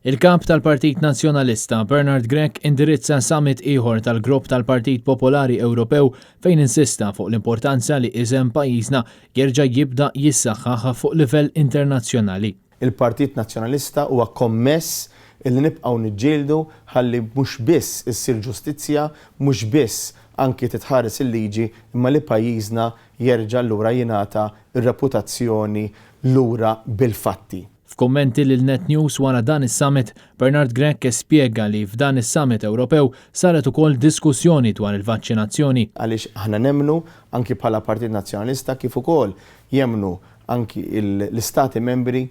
Il-Kap tal-Partit Nazzjonalista Bernard Grech indirizza summit ieħor tal-Grupp tal-Partit Popolari Ewropew fejn insista fuq l-importanza li isem pajjiżna jerġa' jibda jissaħħaħ fuq livell internazzjonali. Il-Partit Nazzjonalista huwa kommess illi nibqgħu niġġieldu ħalli mhux biss issir ġustizzja, mhux biss anki titħares il-liġi imma li pajjiżna jerġa' lura jingħata r-reputazzjoni lura bil-fatti. F'kummenti lil Net News wara dan is-summit, Bernard Grech spjega li f'dan is-summit Ewropew saret ukoll diskussjoni dwar il-vaċċinazzjoni. Għaliex aħna nemmnu, anki bħala Partit Nazzjonalista kif ukoll jemmnu anki l-Istati Membri,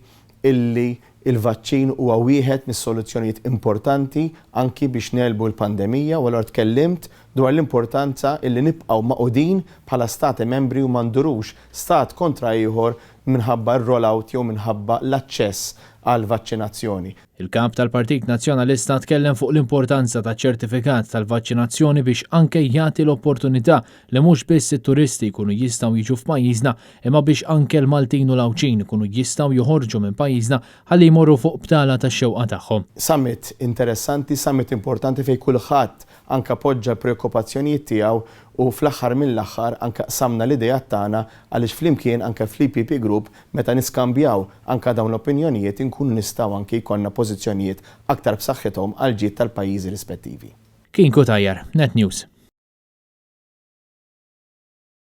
illi l-vaċċin huwa wieħed mis-soluzzjonijiet importanti anki biex negħlbu l-pandemija u allura tkellimt dwar l-importanza illi nibqgħu magħqudin bħala Stati Membri u ma ndurux stat kontra ieħor minħabba r-roll-out jew minħabba l-aċċess għall-vaċċinazzjoni. Il-Kap tal-Partit Nazzjonalista tkellem fuq l-importanza taċ-ċertifikat tal-vaċċinazzjoni biex anke jagħti l-opportunità li mhux biss it-turisti jkunu jistgħu jiġu f'pajjiżna imma biex anke l-Maltin u l-Għawdxin ikunu jistgħu joħorġu minn pajjiżna ħalli jmorru fuq btala tax-xewqa tagħhom. Summit interessanti, summit importanti fejn kulħadd anke poġġa l-preokkupazzjonijiet tiegħu u fl-aħħar mill-aħħar anke qsamna l-ideat tagħna għaliex flimkien anke fl-EPP Group meta niskambjaw anke dawn l-opinjonijiet inkunu nistgħu anke jkollna pożizzjonijiet aktar b'saħħithom għall-ġid tal-pajjiżi rispettivi. Kien Cutajar, Net News.